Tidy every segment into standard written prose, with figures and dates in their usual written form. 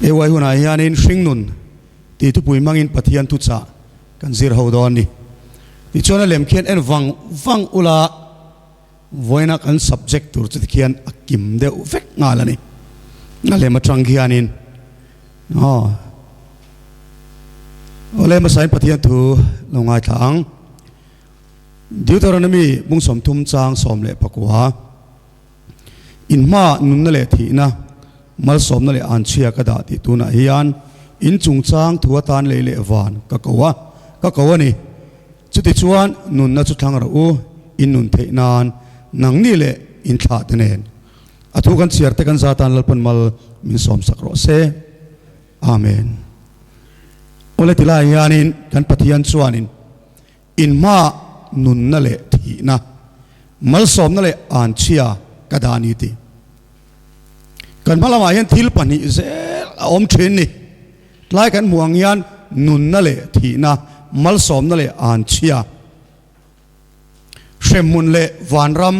AY hunah hianin hringnun tih thupui hmangin Pathian thuchah kan zir ho dawn a ni. Tichuan a lem khian en vang vang ula vawiina kan subject tur chu tikhian a kim deuh vek nghal a ni. A lem atang khianin aw awle hmasain Pathian thu lo ngaithla ang. Deuteronomy bung 30 chang 19. In hmaah nunna leh thihna, malsawmna leh anchhia ka dah tih tunah hian in chungchang thu atan lei leh van ka ko a, ka ko a ni. Chutichuan nunna chu thlang rawh u, in nun theih nan nangni leh in thlah te nen. A thu kan chhiar te kan za tan Lalpan mal min sawmsak rawh se. Amen. Awle tilai hianin kan Pathian chuanin In hmaah nunna leh thihna, malsawmna leh anchhia ka dah a ni tih. Kan hma lamah hian thil pahnih zel a awm thin ni. Tlai kan hmuh ang hian nunna leh thihna, malsawmna leh anchhia, hremhmun leh vanram,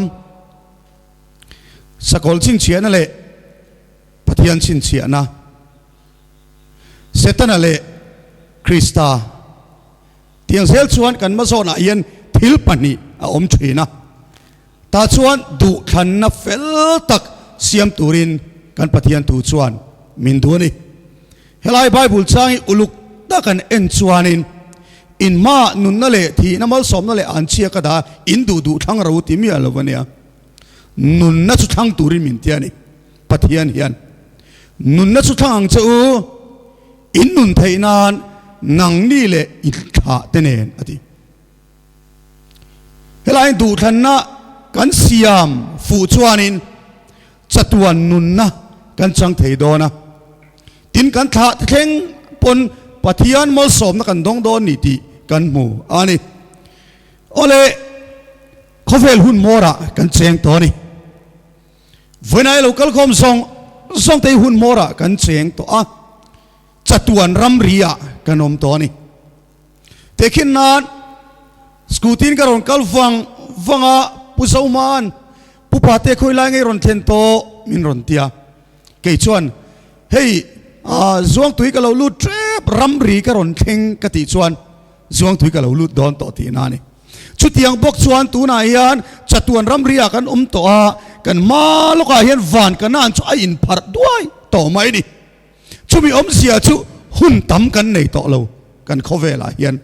sakawlh chhinchhiahna leh Pathian chhinchhiahna, Setana leh Krista. Tiang zel chuan kan hmazawnah hian thil pahnih a awm thin a, tah chuan duhthlanna fel tak siam turin kan Pathian thu chuan min duh a ni. Helai Bible chang hi uluk tak an en chuanin in hmaah nunna leh thihna malsawmna leh anchhia ka dah a, in duh duh thlang ro ti miah lo a nia. Nunna chu thlang turin min ti a ni Pathian hian. Nunna chu thlang ang che u. In nun theih nan nangni leh in thlah te nen a ti. Helaiin duhthlanna kan siam fuh chuanin chatuan nunna kan chang thei dawn a. Tin kan thlah te thleng pawn Pathian malsawmna kan dawng dawn ni tih kan hmu a ni. Awle khawvel hun mawrah kan cheng tawh a ni. Vawiinah lo kalkhawm zawng zawng te hi hun hmawrah kan cheng tawh a, chatuan ramri ah kan awm tawh a ni. Tehkhin nan scooty in ka rawn kal vang vang a, Pu Zohman, Pu Pate khawi lai ngei rawn thlen tawh min rawn ti a. Kei chuan hei Zuangtui ka lo lut tep ramri ka rawn thleng ka tih chuan Zuangtui ka lo lut dawn tawh tihna a ni. Chutiang bawk chuan tunah hian chatuan ramriah kan awm tawh a, kan hma lawkah hian van Kanaan chu a inpharh duai tawh mai a ni. Chumi awmzia chu hun tam kan nei tawh lo kan khawvelah hian.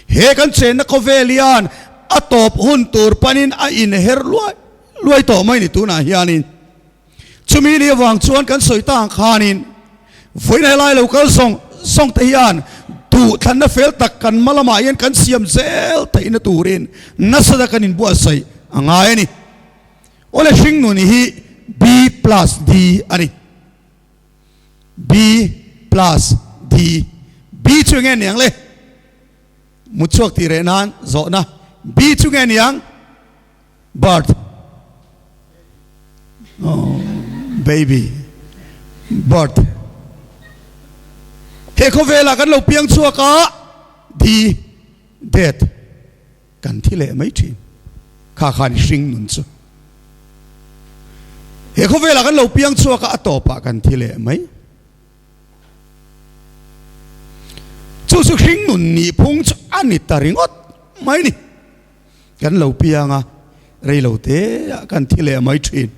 He kan chenna khawvel hian a tawp hun tur panin a inher luai luai tawh mai a ni tunah hianin. Chumi ni avang chuan kan sawi ta ang khanin vawiin helai lo kal zawng zawng te hian duhthlanna fel tak kan hma lamah hian kan siam zel theihna turin nasa tak kan inbuatsaih a ngai a ni. Awle hringnun hi B plus D a ni. B plus D. B chu enge niang le? Mutchhuak tih reh nan zawhna B chu nge niang? Birth oh baby birth he khawvelah kan lo piang chhuak a di death kan thi leh mai thin kha khan hring nun chu he khawvelah kan lo piang chhuak a a tawpah kan thi leh mai chu chu hring nun nih phung chu a ni ta ringawt mai ni. Kan lo piang a, rei lo te ah kan thi leh mai thin.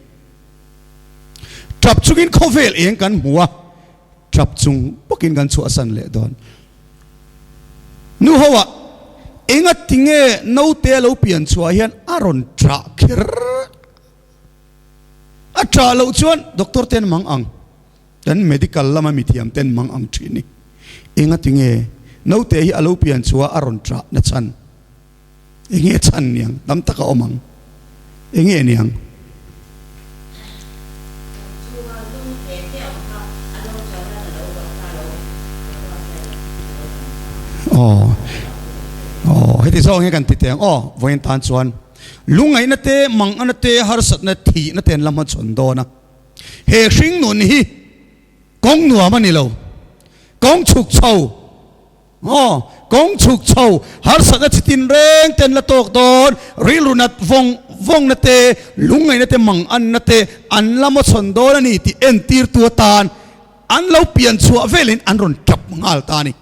Tap chungin khawvel eng kan hmu a, tap chung bawkin kan chhuahsan leh dawn. Nu ho ah enga tinge naute a lo pian chhuah hian a rawn ṭah kher a ṭah loh chuan doctor ten mang ang. Kan medical lama mithiam ten mang ang thin ni. Enga tinge naute hi a lo pian chhuah a rawn ṭah na chhan? Enge chhan niang? Tam tak a awm ang. Enge niang? Aw aw heti zawng hi kan ti teh ang aw vawiin tan chuan lungngaihna te mangana te harsatna thihna te an la hmachhawn dawn a. He hringnun hi kawng nuam a ni lo, kawng chhuk chho, aw, kawng chhuk chho, harsatna chi tin reng ten la tawk dawn, rilru nat vawng vawngna te, lungngaihna te, manganna te an la mawchhawn dawn a ni tih entirtu atan. an lo pian chhuah velin an rawn tap nghal ta a ni.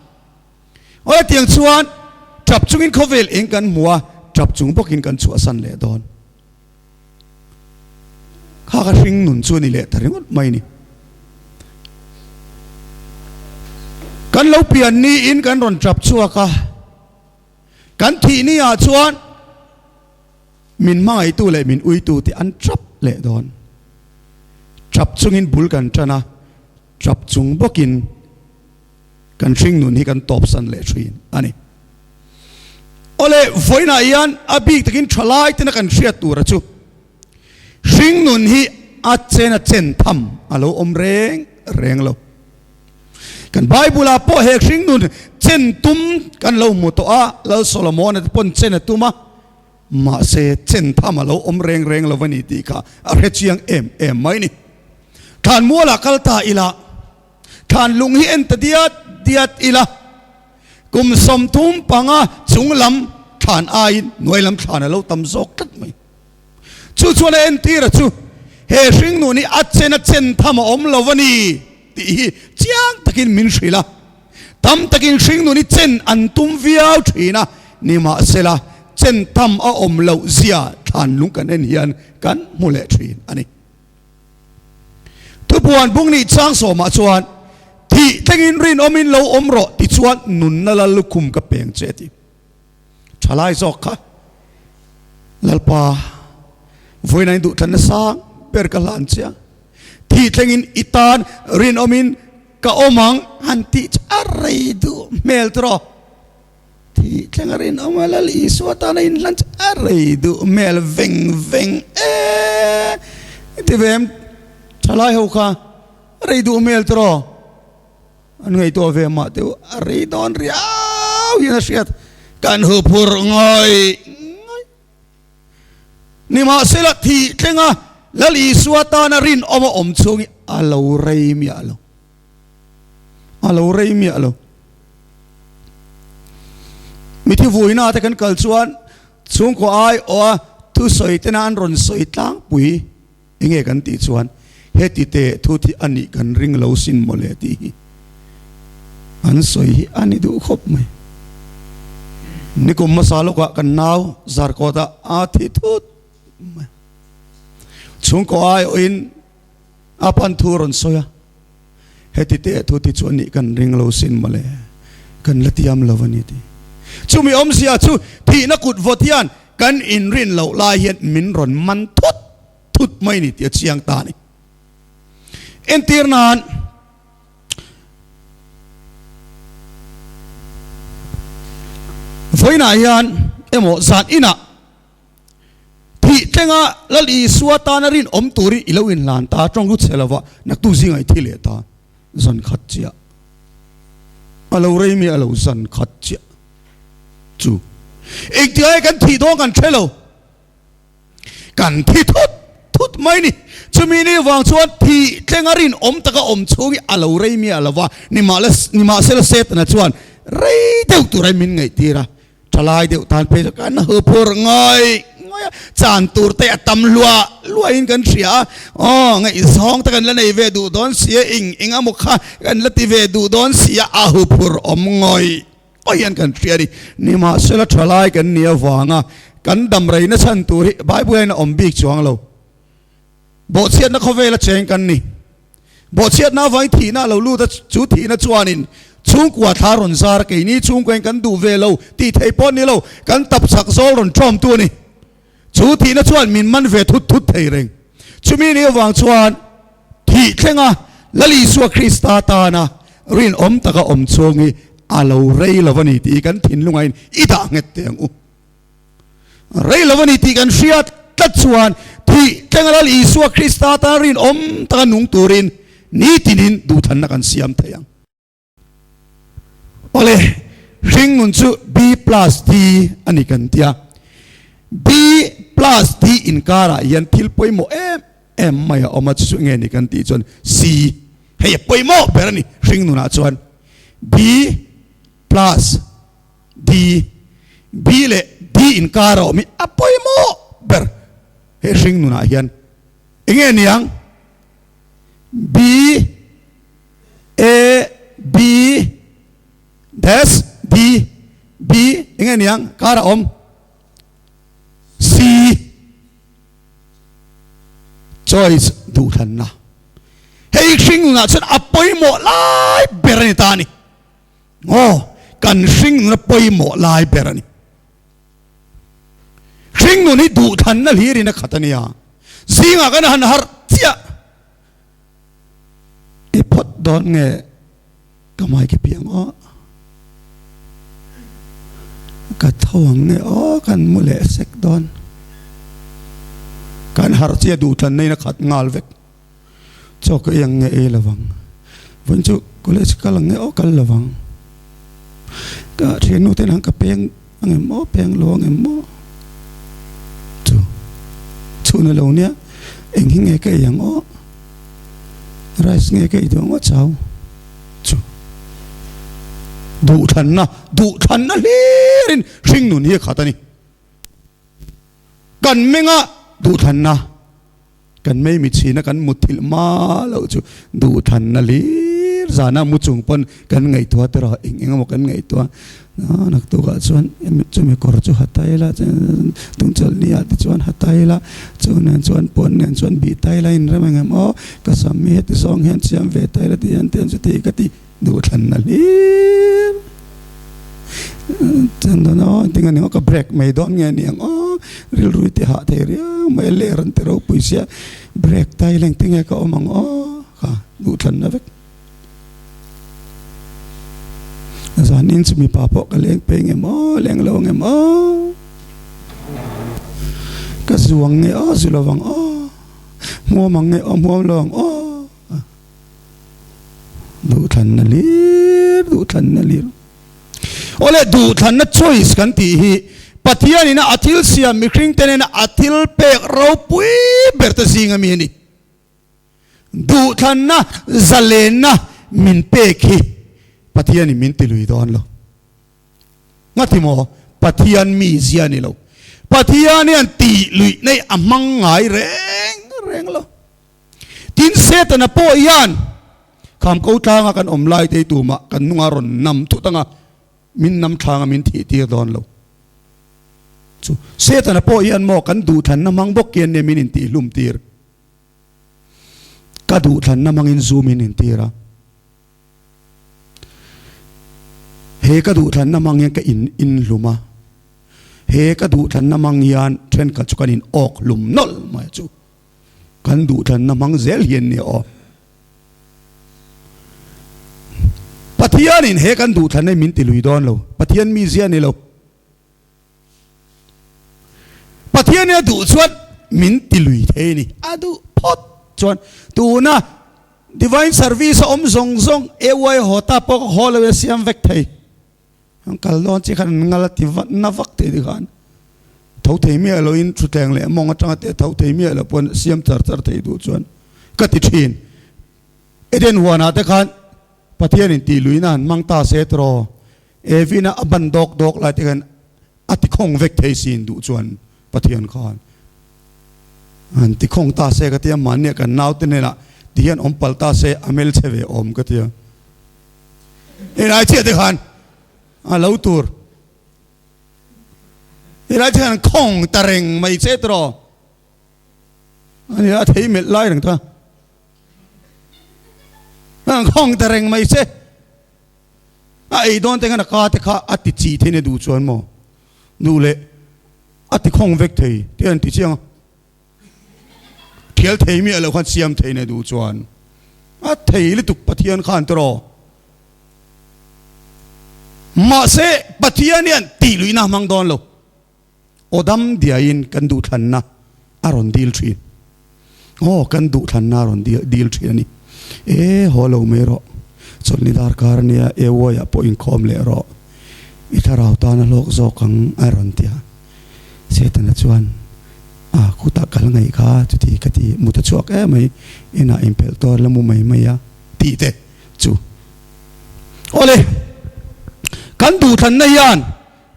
Aw hetiang chuan tap chungin khawvel eng kan hmu a, tap chung bawkin kan chhuahsan leh dawn. Kha ka hring nun chu a ni leh ta ringawt mai ni. Kan lo pian niin kan rawn tap chhuak a, kan thih ni ah chuan min hmangaihtu leh min uitu te an tap leh dawn. Tap chungin bul kan tan a, tap chung bawkin kan hring nun hi kan tawpsan leh thin a ni. Awle, vawiinah hian a bik takin thalai tena kan hriat tura chu hring nun hi a chen a chen tham a lo awm reng reng lo. Kan Bible ah pawh he hring nun chen tum kan lo hmu tawh a, Lal Solomon-a te pawn chen a tum a, mahse chen tham a lo awm reng reng lo a ni tih kha a hrechiang em em mai ni. Thlanmualah kal ta ila. Thlan lung hi en ta diat diat ila, kum 35 chung lam thlan aiin hnuai lam thlan a lo tam zawk tlat mai. Chu chuan a entira chu he hringnun hi a chen a chen tham a awm lo a ni tih hi chiang takin min hrilh a. Tam takin hringnun hi chen an tum viau thin a, nimahsela chen tham a awm loh zia thlan lung kan en hian kan hmu leh thin a ni. Thupuan bung nih chang sawmah chuan, Thih thlengin rinawmin lo awm rawh tichuan nunna lal lukhum ka peng che ti. Thalai zawk kha Lalpa vawiin duhthlanna sang ber ka hlan che a, thih thlengin i tan rinawmin ka awm ang han tih chu a rei duh hmel tawh. Thih thleng a rinawm a, Lal Isua tana inhlan chu a rei duh hmel veng veng e. I ti ve em? Thalai ho kha a rei duh hmel tawh. An ngaihtuah ve mah teuh a rei dawn riau hian a hriat. Kan huphurh ngawih ngawih. Nimahsela thih thlenga Lal Isua tana rinawm a awm chhung hi a lo rei miah lo. A lo rei miah lo. Mithi vuina te kan kal chuan chhungkaw ai awh a thusawi tena an rawn sawi tlangpui enge kan tih chuan heti teh thu thi a nih kan ring lo sin mawle tih hi an sawi hi a ni duh khawp mai. Nikum hmasa lawkah kan nau Zarkawt ah a thi thut mai. Chhungkaw ai awhin A pan thu a rawn sawi a, Heti teh thu ti chu a nih kan ring lo sin mawle, kan la tiam lo a ni ti. Chumi awmzia chu thihna kut vawt hian kan inrin loh lai hian min rawn man thut thut mai ni tih a chiang ta a ni. Entir nan vawiinah hian emaw zan inah Thih tlenga Lal Isua tana rinawm turin i lo inhlan ta, tawng lut che lova naktu zingah i thi leh ta, zan khat chiah a lo rei mai a lo zan khat chiah chu engtikah nge kan thih dawn kan hre lo, kan thi thut thut mai ni. Chumi ni vang chuan thih tlenga rinawm taka awm chhung hi a lo rei miah lova, nimahsela Setana chuan rei deuh tura min ngaihtir a. Thalai deuh tan phei chu kan huphur ngawi ngawi a, chan tur te a tam luah luahin kan hria a, aw ngaihzawng te kan la nei ve duh dawn si a, eng eng emaw kha kan la ti ve duh dawn si a, a huphur awm ngawi ngawi hian kan hria a ni. Nimahsela thalai kan nih avanga kan dam reina chhan tur hi Bible hian a awm bik chuang lo. Bawhchhiatna khawvela cheng kan ni. Bawhchhiatna avangin thihna a lo lut a, chu thihna chuanin chhungkua thla rawn zar a, keini chhungkuain kan duh ve lo tih theih pawh ni lo, kan tapchhak zawl rawn ṭawmtu a ni. Chu thihna chuan min man ve thut thut thei reng. Chumi ni avang chuan thih thlenga Lal Isua Krista tana rinawm taka awm chhung hi a lo rei lo a ni tih hi kan thinlungain i dah nghet teh ang u. Rei lo a ni tih kan hriat tlat chuan thih tlenga Lal Isua Krista tan rinawm taka nung turin nitinin duhthlanna kan siam thei ang. Awle, hringnun chu B plus D a ni kan ti a. B plus D inkarah hian thil pawimawh em em mai a awm a, chu chu nge ni kan tih chuan C hei a pawimawh ber a ni hringnunah chuan B plus D, B leh D inkar a awm hi a pawimawh ber he hring nunah hian eng nge niang? B. Dash D B eng nge niang kar a awm C Choice duhthlanna Hei hringnunah chuan a pawimawh lai ber a ni ta a ni. Aw, kan hringnun a pawimawh lai ber a ni. Hringnun hi duhthlanna hlirin a khat a nia. Zingah kan han harh chiah. I phawt dawn nge ka hmai ki piang aw. Ka tho ang nge aw kan mu leh sek dawn. Kan harh chiah duhthlanna in a khat nghal vek. Chaw ka ei ang nge ei lovang. Vawiin chu college kal ang nge aw kal lovang. Ka thiannu te nang ka peng ang em aw peng lo ang em aw. Chu chhun a lo nia eng hi nge ka ei ang aw. Rice nge ka ei duh ang aw chau. Chu duhthlanna duhthlanna hlirin hringnun hi a khat a ni. Kan menga duhthlanna. Kan mei mitchhina kan mutthilh hma loh chu duhthlanna hlir zana mu chung pawn kan ngaihtuah te rawh eng eng emaw kan ngaihtuah a naktukah chuan chumi kawr chu ha ta ila tungchawlh ni ah te chuan ha ta ila chu nen chuan puan nen chuan bih ta ila inrem eng em aw ka sam hi heti zawng hian siam ve ta ila tih hian tiang chu ti ka ti. Duhthlanna hlir chuan dawn aw engtin ani aw ka break mai dawn nge ni ang aw rilru i ti hah thei riau mai a ler an ti ropui sia break ta ila engtin nge ka awm ang aw kha duhthlanna vek zanin chu mipa pawh ka leng phei ngem aw leng lo ngem aw ka zuang nge aw zu lovang aw hmuam ang nge aw hmuam lo ang aw. Duhthlanna lir, duhthlanna lir. Awle duhthlanna choice kan tih hi Pathian ina a thil siam mihring te nena a thil pek ropui ber te zing ami a ni. Duhthlanna zalenna min pek hi Pathian in min ti lui dawn lo. Ngati maw? Pathian mi zia ni lo. Pathian hian tih luih nei a hmang ngai reng reng lo. Tin, Setana pawh hian kham ko tlanga kan awm lai te hi tumah kan hnunga rawn nam thut anga min nam thlanga min thih tir dawn lo. Chu Setana pawh hian maw kan duhthlanna hmang bawk hian nia min intihhlum tir. Ka duhthlanna hmangin zu min intir a. He ka duhthlanna hmang hian ka in inhlum a. He ka duhthlanna hmang hian thenkhat chu kan in awk hlum nawlh mai chu. Kan duhthlanna hmang zel hian nia aw. Pathianin he kan duhthlanna hi min ti lui dawn lo. Pathian mizia ni lo. Pathianin a duh chuan min ti lui thei a ni. A duh phawt chuan tuna Divine Service a awm zawng zawng AY haw ta pawh ka haw lo e siam vek thei. An kal dawn chiah khan an ngal a ti vat na vak thei ti khan tho thei miah lo in thutthleng leh mawng atanga te tho thei miah lo pawn siam char char thei duh chuan ka ti thin. Eden huanah te khan Pathian in tih luihna han hmang ta se tiraw Evina a ban dawk dawk lai te khan a ti khawng vek thei sin duh chuan Pathian khan han ti khawng ta se ka tia mahnia kan naute hnenah ti hian awm palh ta se a hmelchhe ve awm ka tia. Helai chiah te khan a lo tur helai te khan khawng ta reng mai che tawh ani a thei melh lai reng ta an khawng ta reng mai che a ei dawn te khan a ka te kha a ti chi thei ne duh chuan maw duh leh a ti khawng vek thei te an ti chiang a. Thial thei miah lo khan siam thei nei duh chuan a thei lutuk Pathian khan tiraw. Mahse Pathian hian tih luihna a hmang dawn lo. Aw dam diaiin kan duhthlanna a rawn dil thin. Aw kan duhthlanna a rawn dil thin a ni. E haw lo mai rawh. Chawlhni darkar ania AY ah pawh inkhawm leh rawh. I thlarau tan a hlawk zawk ang a rawn ti a. Setana chuan, A, khutah kal ngaih kha, chuti ka ti, mut a chhuak em mai, inah inphelh tawr la mu mai mai a, tih te chu. Awle, kan duhthlanna hian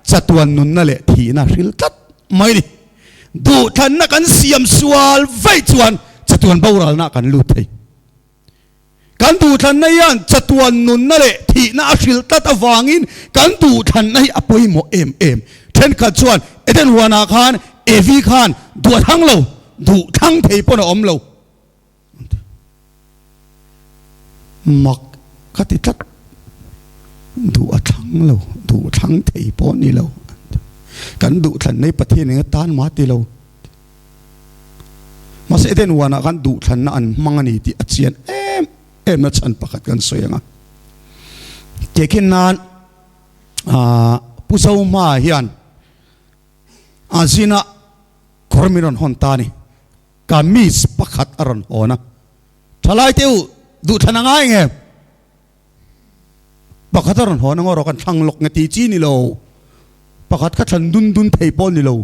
chatuan nunna leh thihna hril tlat mai ni. Duhthlanna kan siam sual vaih chuan chatuan boralna kan lut thei. Kan duhthlanna hian chatuan nunna leh thihna a hrilh tlat avangin kan duhthlanna hi a pawimawh em em. Thenkhat chuan Eden huanah khan Evi khan duh a thlang lo, duh thlang thei pawn a awm lo an ti. Mak ka ti tlat, duh a thlang lo, duh thlang thei pawh ni lo an ti. Kan duhthlanna hi Pathian eng atan mah ti lo. Mahse Eden huanah khan duhthlanna an hmang a ni tih a chian em em na chhan pakhat kan sawi ang a. Tehkhin nan Pu Zohma hian a zina kawr min rawn hawn ta a ni. Kamis pakhat a rawn hawn a. Thalai te u, duhthlan a ngai nge? Pakhat a rawn hawn ang erawh kan thlang lawk nge tih chi ni lo. Pakhat kha thlan dun dun thei pawh ni lo.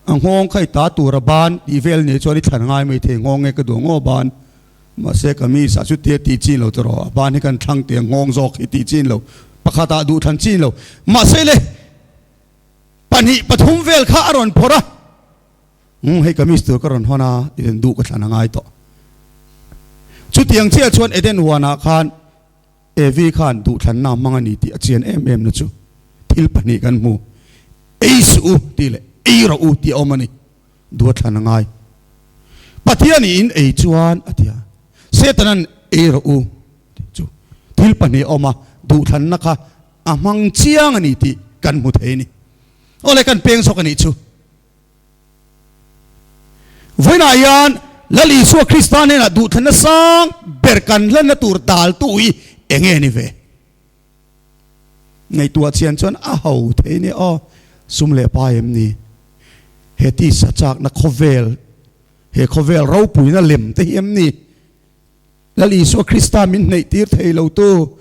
A nghawng kha i ta tur a ban tih vel nei chuan i thlan ngai mai thei nghawng nge ka duh ngaw ban. Mahse kamis ah chutia tih chin lo tawh rawh a ban hi kan thlang tih a nghawng zawk hi tih chin lo. Pakhat ah duh thlan chin lo. Mahse le pahnih pathum vel kha a rawn phawrh a. Umm hei kamis tur ka rawn hawn a i rawn duh ka thlan a ngai tawh. Chutiang chiah chuan Eden huanah khan Evi khan duhthlanna a hmang a ni tih a chian em em na chu thil pahnih kan hmu. Ei suh u tih leh ei rawh u tih a awm a ni. Duh a thlan a ngai. Pathian i in ei chuan a ti a, Setanan ei rawh u tih chu thil pahnih a awm a, duhthlanna kha a hmang chiang a ni tih kan hmu thei a ni. Awle kan peng zawk a nih chu. Vawiinah hian Lal Isua Krista hnenah duhthlanna sang ber kan hlanna tur daltu hi eng nge ni ve? Ngaihtuah chian chuan a ho thei nia aw, sum leh pa em ni? He tisa chakna khawvel, he khawvel ropuina lem te hi em ni? Lal Isua Krista min hneih tir thei lo tu,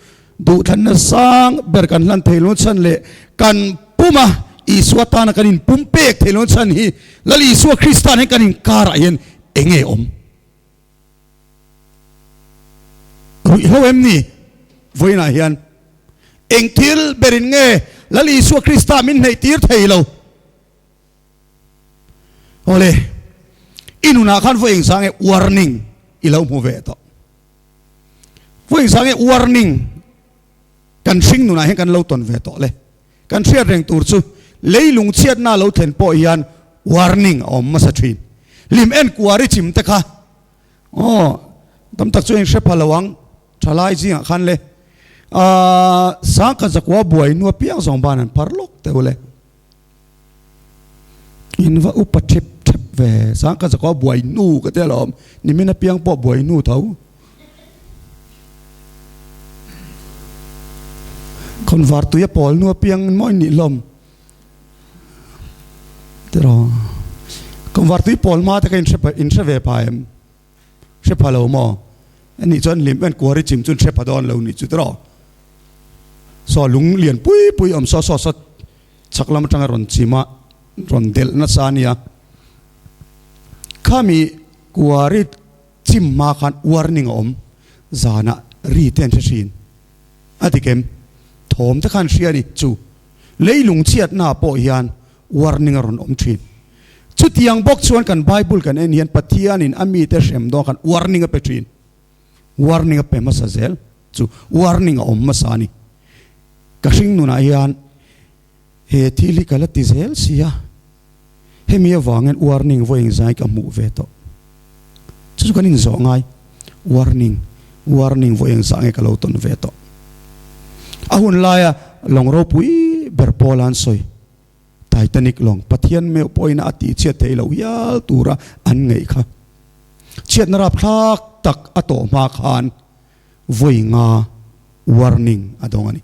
duhthlanna sang ber kan hlan thei lo chhan leh kan puma Isua tana kan inpum pek thei lo chhan hi Lal Isua Krista nen kan inkarah hian eng nge awm? Ruihhlo em ni? Vawiinah hian eng thil berin nge Lal Isua Krista min hneih tir thei lo? Awle, i nunah khan vawi engzah nge warning i lo hmu ve tawh? Vawi engzah nge warning kan hring nunah hian kan lo tawn ve tawh le? Kan hriat reng tur chu leilung chhiatna lo thlen pawh hian warning a awm hmasa thin. Lim en kuar i chim te kha aw tam tak chu in hre pha lo ang thalai zingah khan le aaa sangkhat zakua buai hnu apiang zawng ban an phar lawk teuh le. In va upa thep thep ve sang ka zakaw buai nu ka tia lawm nimin apiang pawh buai nu tho khawnvar tui a pawl nu apiang mawi nih hlawm tiraw khawnvar tui pawl hma te kha in hre in hre ve pha em hre pha lo maw anih chuan hlim en kuari chim chu hre pha dawn lo nih chu tiraw saw lung lian pui pui awm saw saw saw Chhak lam atanga rawn chim a, rawn delh nasa a nia. Khami kuari chim hma khan warning a awm, zanah ri te an hre thin. A ti kem, thawm te khan hria a ni chu. Leilung chhiatnaah pawh hian warning a rawn awm thin. Chutiang bawk chuan kan Bible kan en hian Pathianin a mite hrem dawn khan warning a pe thin. Warning a pe hmasa zel chu warning a awm hmasa a ni. Ka hring nunah hian he thil hi ka la ti zel si a, hemi avangin warning vawi engzai ka hmuh ve tawh. Chu chu kan inzawh ngai, warning, warning vawi engzah nge ka lo tawn ve tawh. A hun laia lawng ropui ber pawla an sawi, Titanic lawng, Pathian meuh pawhin a tihchhiat theih loh hial tura an ngaih kha. Chhiatna rapthlak tak a tawh hma khan vawi nga warning a dawng a ni.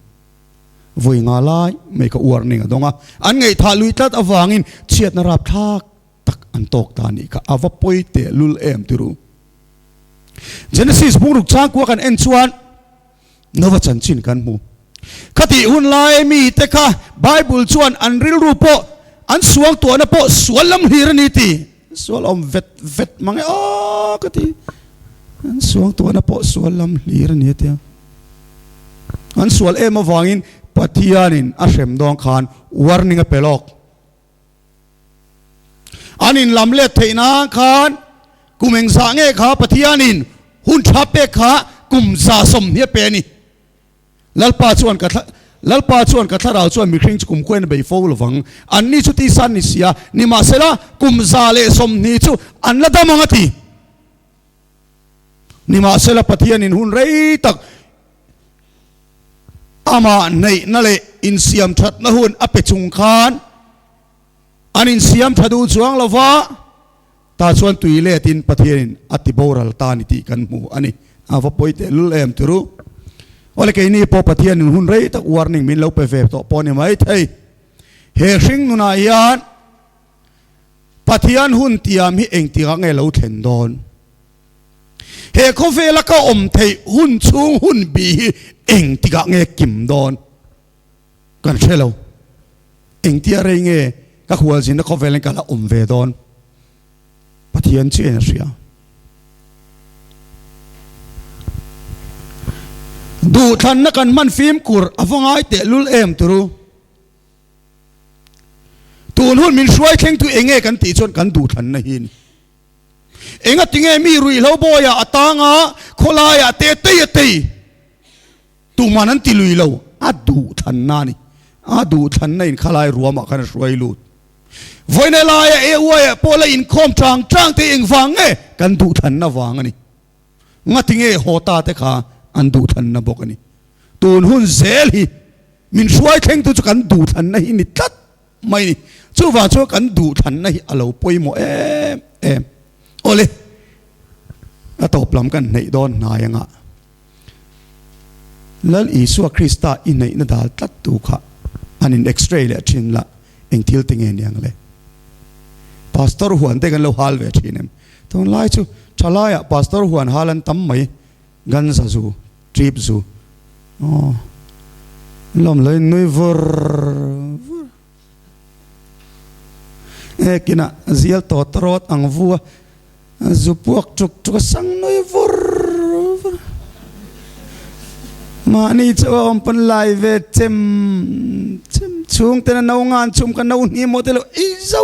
Vawi nga lai mai kha warning a dawng a, an ngaihthah lui tlat avangin chhiatna rapthlak tak an tawk ta a nih kha. A va pawi tehlul em tiru. Genesis bungruk changkua kan en chuan Nova chanchin kan hmu. Khatih hun lai mite kha Bible chuan an rilru pawh an suang tuahna pawh sual lam hlir a ni ti. Sual awm vet vet mang e aw ka ti. An suang tuahna pawh sual lam hlir a ni a tia. An sual em avangin Pathianin a hrem dawn khan warning a pe lawk. An inlam let theih nan khan kum engzah nge kha Pathianin. Hun tha pek kha kum 120 a pe a ni. Lalpa chuan ka Lalpa chuan ka thlarau chuan mihring chu kum khuain a bei fo lovang. Anni chu tisa an ni si a, nimahsela kum 120 chu an la dam ang a ti. Nimahsela Pathianin hun rei tak amah neihna leh insiam thatna hun a pe chung khan an insiam tha duh chuang lova, tah chuan tui letin Pathianin a ti boral ta ni tih kan hmu a ni. A va pawi tehlul em turu. Awle keini pawh Pathianin hun rei tak warning min lo pe ve tawh pawh a ni maithei. He hring nunah hian Pathian hun tiam hi engtikah nge lo thlen dawn? He khawvela ka awm theih hun chhung hun bi hi engtikah nge kim dawn? Kan hre lo. Engtia rei nge ka khualzinna khawvelin ka la awm ve dawn? Pathian chiahin a hria. Duhthlanna kan hman fimkhur a va ngai tehlul em turu. Tun hun min hruai thlengtu eng nge kan tih chuan kan duhthlanna hi a ni. Engatinge mi ruihhlo bawiah a tang a, khawlaiah te tei a tei tuman an ti lui lo, a duhthlanna a ni. A duhthlanna in khalai ruamah khan a hruai lut. Vawiina laia AUI ah pawh la inkhawm tang tang te engvang nge kan duhthlanna vang a ni. Ngatinge haw ta te kha an duhthlanna bawk a ni. Tun hun zel hi min hruai thlengtu chu kan duhthlanna hi ni tlat mai ni. Chuvang chuan kan duhthlanna hi a lo pawimawh em em. Awle, a tawp lam kan hneih dawn hnai anga Lal Isua Krista i hneihna dal tlat tu kha an in x-ray leh thin la eng thil te nge niang le? Pastor huan te kan lo hal ve thin em? Tunlai chu thalaiah Pastor huan hal an tam mai. Ganza zu, trip zu. Aw, lawm lo in nui vur vur. Ekinah zial tawt rawt ang vu a, zu puak tuk tuk a sang nui vur vur. Mahni chu a awm pawn lai ve chem chem chhung ten a no ngan chhum ka no hni maw te lo ei zo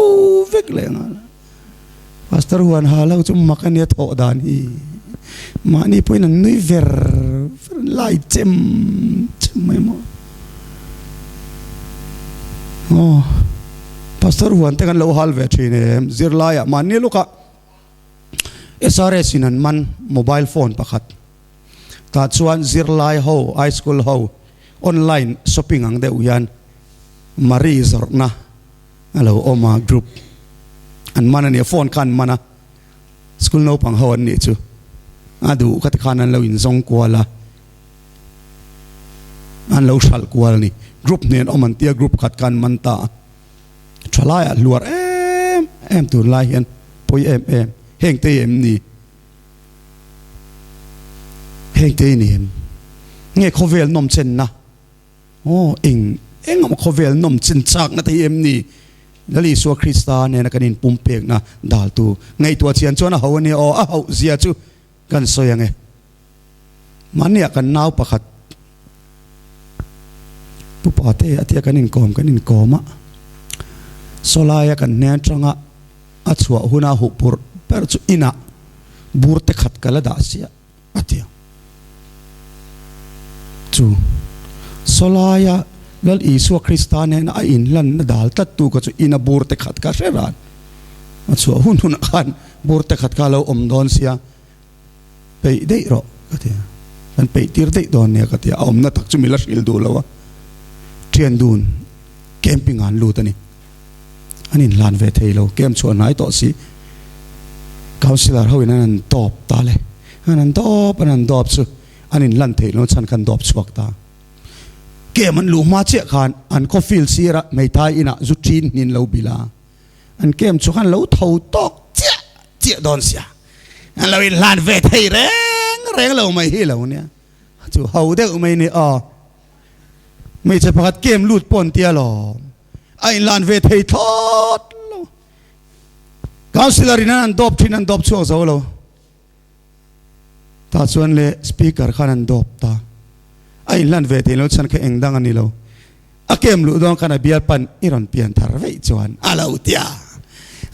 vek leh nghal. Pastor huan ha lo chu mak a nia thawh dan hi. Mahni pawhin an nui ver ver an lai chem chem mai maw. Aw Pastor huan te kan lo hal ve thin em zirlaiah mahni lukah SRS in an man mobile phone pakhat tah chuan zirlai ho high school ho online shopping ang deuh hian Marie zawrhna a lo awm a group an man a nia phone kha an man a school naupang ho an nih chu a duh kha ti khan an lo inzawng kual a an lo hralh kual a ni group hnen awm an tia group khat kha an man ta a thalai ah hluar em em tunlai hian pawi em em heng te em ni heng te ni em nge khawvel nawm chenna. Aw, eng eng awm khawvel nawm chin chakna te hi em ni? Lal Isua Krista nena kan inpumpekna daltu ngaihtuah chian chuan a ho a nia aw, a hauh zia chu kan sawi ang e. Mahniah kan nau pakhat Pu Pate a tia kan inkawm kan inkawm a, sawlaia kan hnen atanga a chhuah huna huh pur ber chu inah bur te khat ka la dah siah. A ti a. Chu sawlaia Lal Isua Krista nena a inhlanna dal tlattu kha chu ina bur te khat kha hre ran. A chhuah hun hunah khan bur te khat kha a lo awm dawn sia, peih daih rawh ka ti a. Kan peih tir daih dawn nia ka ti a. A awmna tak chu mi la hrilh duh lo a. Thian dun camping ah an lut a ni. An inhlan ve thei lo, camp chhuah hnai tawh si. Councillor ho in an han dawp ta le, an han dawp an han dawp chu an inhlan theih loh chhan khan dawp chhuak ta. Camp an luh hma chiah khan an khaw field sirah hmeithai inah zu ṭin hnin lo bil a, an camp chu khan lo tho tawk chiah chiah dawn sia, an lo inhlan ve thei reng reng lo mai hi lo nia, chu ho deuh mai ni aw. Hmeichhe pakhat camp lut pawh an tia lawm. A inlan ve thei thlawt lo. Councillor in an dawp thin an dawp chhuak zo lo. Tah chuan le speaker khan an dawp ta. A inlan ve thei lo chhan kha eng dang a ni lo. A kem luh dawn khan a bial pan i rawn pian thar veih chuan a lo tia.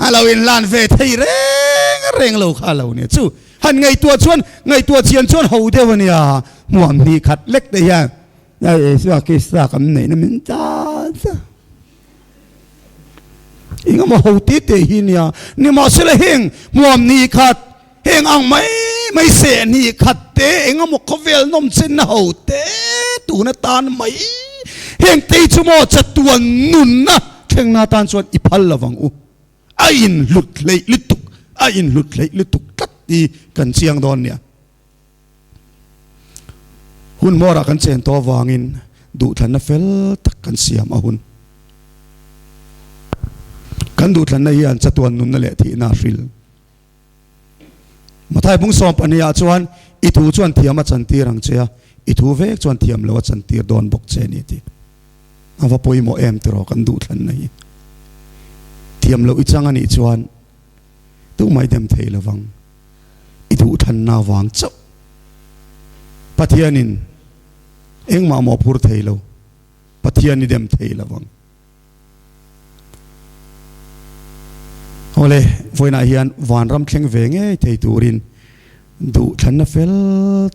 A lo inlan ve thei reng reng lo kha a lo nia. Chu. Han ngaihtuah chuan, ngaihtuah chian chuan ho deuh a nia. Hmuam hnih khat lek te hian Isua Krista kan neihna min tan ta. Engemaw ho te te hi nia. Nimahsela heng hmuam hnih khat, heng ang mai mai seh hnih khat te, engemaw khawvel nawm chenna ho te tun atan mai heng te hi chu maw chatuan nunna thlengna atan chuan i phal lovang u. A inhlut hleih lutuk, a inhlut hleih lutuk tlat hi kan chiang dawn nia. Hun hmawrah kan chen tawh avangin duhthlanna fel tak kan siam a hun. Kan duhthlanna hian chatuan nunna leh thihna a hril. Mathai bung 12 ah chuan i thu chuan thiam a chantir ang che a, i thu vek chuan thiam lo a chantir dawn bawk che a ni tih. A va pawimawh em tiraw kan duhthlanna hi. Thiam loh i chang a nih chuan tumah i dem thei lovang. I duhthlanna avang chauh Pathianin engmah mawhphur thei lo, Pathian i dem thei lovang. Awle, vawiinah hian vanram thleng ve ngei thei turin duhthlanna fel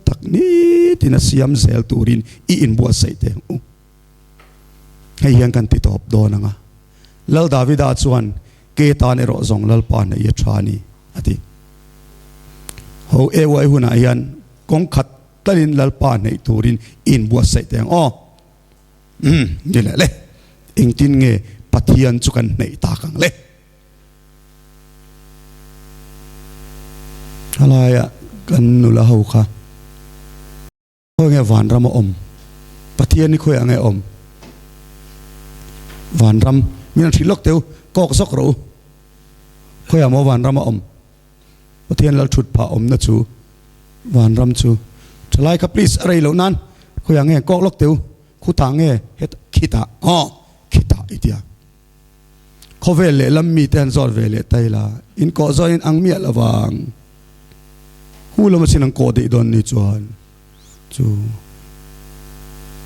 tak nitin a siam zel turin i inbuatsaih teh ang u. Hei hian kan ti tawp dawn ang a. Lal Davida chuan, Ke tan erawh zawng Lalpa hnaih a tha a ni, a ti. Ho EY hunah hian kawng khat talin Lalpa hnaih turin i inbuatsaih teh ang aw. Umm, ni leh le. Engtin nge Pathian chu kan hnaih tak ang le? Halaia kan nula ho kha. Khawi nge vanram a awm? Pathian hi khawiah nge a awm? Vanram, min han hrilh lawk teh u, kawk zawk rawh u. Khawiah maw vanram a awm? Pathian lal thut phah awmna chu vanram chu. Thalai kha please a rei loh nan khawiah nge kawk lawk teh u, khutah nge hetah khitah aw khitah i tia. Khawvel lehlam mite an zawt ve leh ta ila, in kawh zawhin ang miah lo vang. Hu lama chin an kawh daih dawn ni chuan chu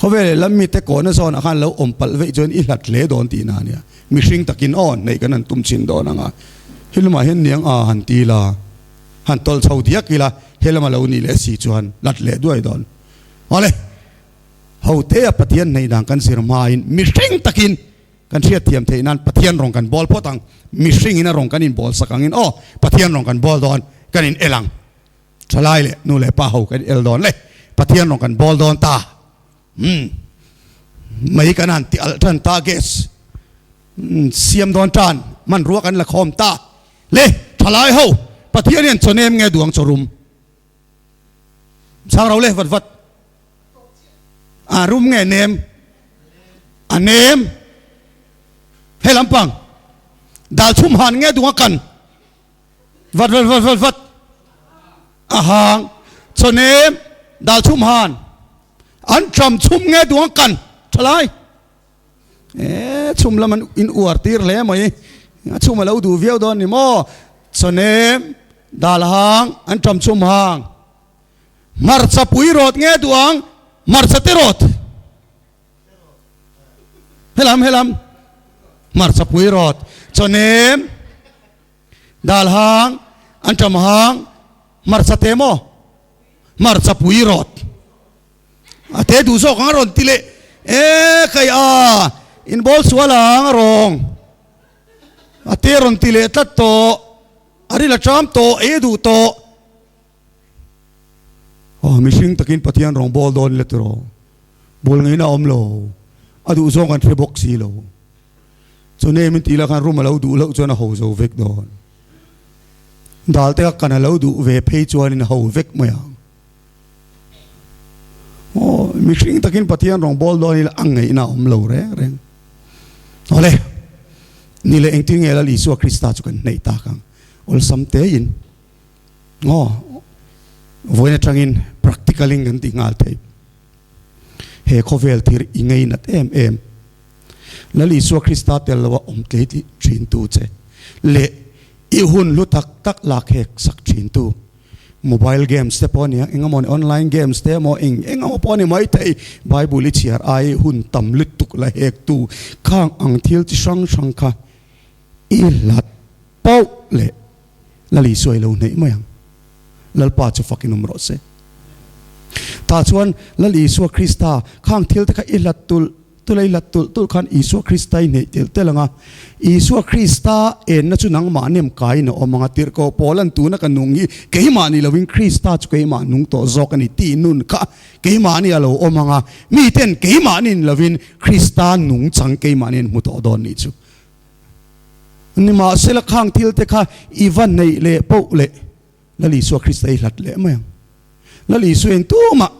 khawvel lehlam mite kawhna zawnah khan lo awm palh veih chuan i hlat hle dawn tihna a nia. Mihring takin aw hneih kan han tum chhin dawn ang a, he lamah hian niang a han ti ila, han tawlh chho diak ila, he lama lo nih leh si chuan hlat leh duai dawn. Awle, hotea Pathian hneih dan kan zir hmain mihring takin Kan hriatthiam theih nan Pathian rawng kan bawl phawt ang, mihringin a rawng kan inbawl sak angin aw Pathian rawng kan bawl dawn, kan in el ang. Thalai leh nu leh pa ho kan el dawn le, Pathian rawng kan bawl dawn ta. Umm mei kan han ti alh tan ta gas siam dawn tan hmanrua kan la khawm ta le thalai ho Pathian hian chaw nem nge duang chaw rum chhang ro le vat vat. A rum nge nem? A nem. He lampang dal chhum han nge dung a kan vat vat vat vat vat a hang chaw nem dal chhum han an tram chhum nge dung a kan thalai e chhum lam an in uar tir hle mai a chhum a lo duh viau dawn ni maw chaw nem dal hang an tram chhum hang Hmarcha pui rawt nge duh ang? Hmarcha te rawt. Helam helam. Hmarcha pui rawt. Chawnem, dal hang, anṭam hang, hmarcha te maw? Hmarcha pui rawt. A te duh zawk ang a rawn ti leh. E kai a, in bawl sual ang a rawng. A te rawn ti leh tlat tawh. A ril a ṭam tawh, ei a duh tawh. Aw mihring takin Pathian rawng bawl dawn ila tiraw? Bawl ngaihna a awm lo. A duh zawng kan hre bawk si lo. Chu nem in tih lah khan room a lo duh loh chuan a ho zo vek dawn. Dal te kha kan a lo duh ve phei chuanin a ho vek mai ang. Aw mihring takin Pathian rawng bawl dawn ila a ngaihna a awm lo reng reng. Awle, ni leh engtin nge Lal Isua Krista chu kan hneih tak ang? Awlsam tein. Aw, vawiin atangin practical in kan ti nghal thei. He khawvel thir i ngei nat em em. Lal Isua Krista tel loa awm tlei tih thin tu che leh i hun hlu tak tak lak hek sak thin tu. Mobile games te pawh a ni a, eng emaw ni online games te emaw eng eng emaw pawh a ni mai thei. Bible i chhiar ai hun tam lutuk la hek tu khang ang thil chi hrang hrang kha i hlat pauh leh Lali sawi lo hneih mai ang. Lalpa chu fakin awm rawh se. Tah chuan Lal Isua Krista khang thil te kha i hlat tulh tulh a, i hlat tulh tulh khan Isua Krista i hneih telh telh ang a. Isua Krista enna chu nangmah nem kaiin a awm ang a, tirhkoh Paula'n tuna ka nung hi keimah ni lovin Krista chu keimah nung tawh zawk a ni tih nun kha keimahni a lo awm ang a, miten keimahni ni lovin Krista nungchang keimahni an hmu tawh dawn nih chu. Nimahsela khang thil te kha i va neih leh poh leh Lal Isua Krista i hlat leh mai ang. Lal Isua in tumah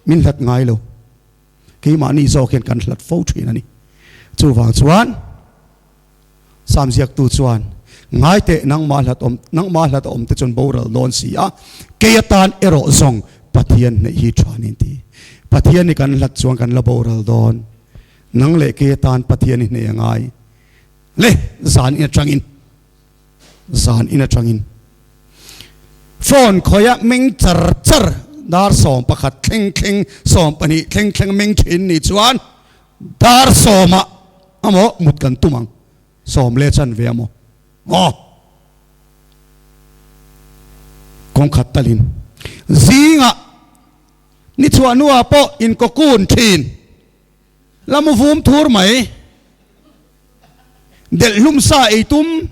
min hlat ngai lo. Keimahni zawk hian kan hlat fo thin a ni. Chuvang chuan Sam ziaktu chuan, Ngai teh nangmah hlat awm, nangmah hlat a awm te chuan boral dawn si a, kei atan erawh zawng Pathian hneih hi tha niin ti. Pathian hi kan hlat chuan kan la boral dawn. Nang leh kei atan Pathian hi hneih a ngai. Le, zan in atangin. Zan in atangin phone khawia meng char char dar 11 thleng thleng 12 thleng thleng meng thin ni chuan dar sawmah amaw mut kan tum ang sawm leh chan ve amaw aw kawng khat talin zingah ni chhuah hnuah pawh inkawkun thin la mu vum thur mai. Delh hlum sa ei tum.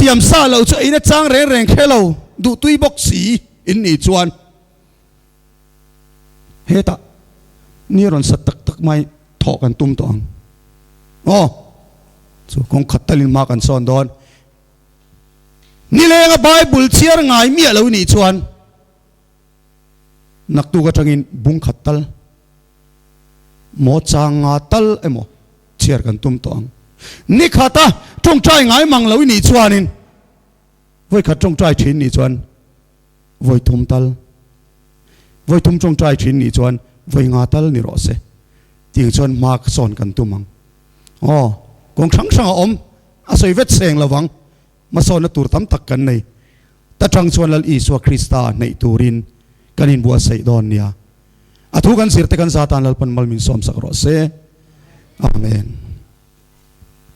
Siam sa lo chu eina chang reng reng hre lo, duhtui bawk si in nih chuan hetah ni rawn sat tak tak mai thawh kan tum tawh ang. Aw, chu kawng khat talin hma kan sawn dawn. Nilenga Bible chhiar ngai miah lo nih chuan Naktuk atangin bung khat tal maw chang nga tal emaw chhiar kan tum tawh ang. Ni khata tawngtai ngai mang lo i nih chuanin vawi khat tawngtai thin nih chuan vawi thum tal, vawi thum tawngtai thin nih chuan vawi nga tal ni rawh se tih chuan hma ka sawn kan tum ang. Aw, kawng hrang hrang a awm, a sawi vet seng lo vang. Hmasawnna tur tam tak kan nei. Ta tang chuan Lal Isua Krista hneih turin kan inbuatsaih dawn nia. A thu kan zirte kan zatan Lalpan mal min sawmsak rawh se. Amen.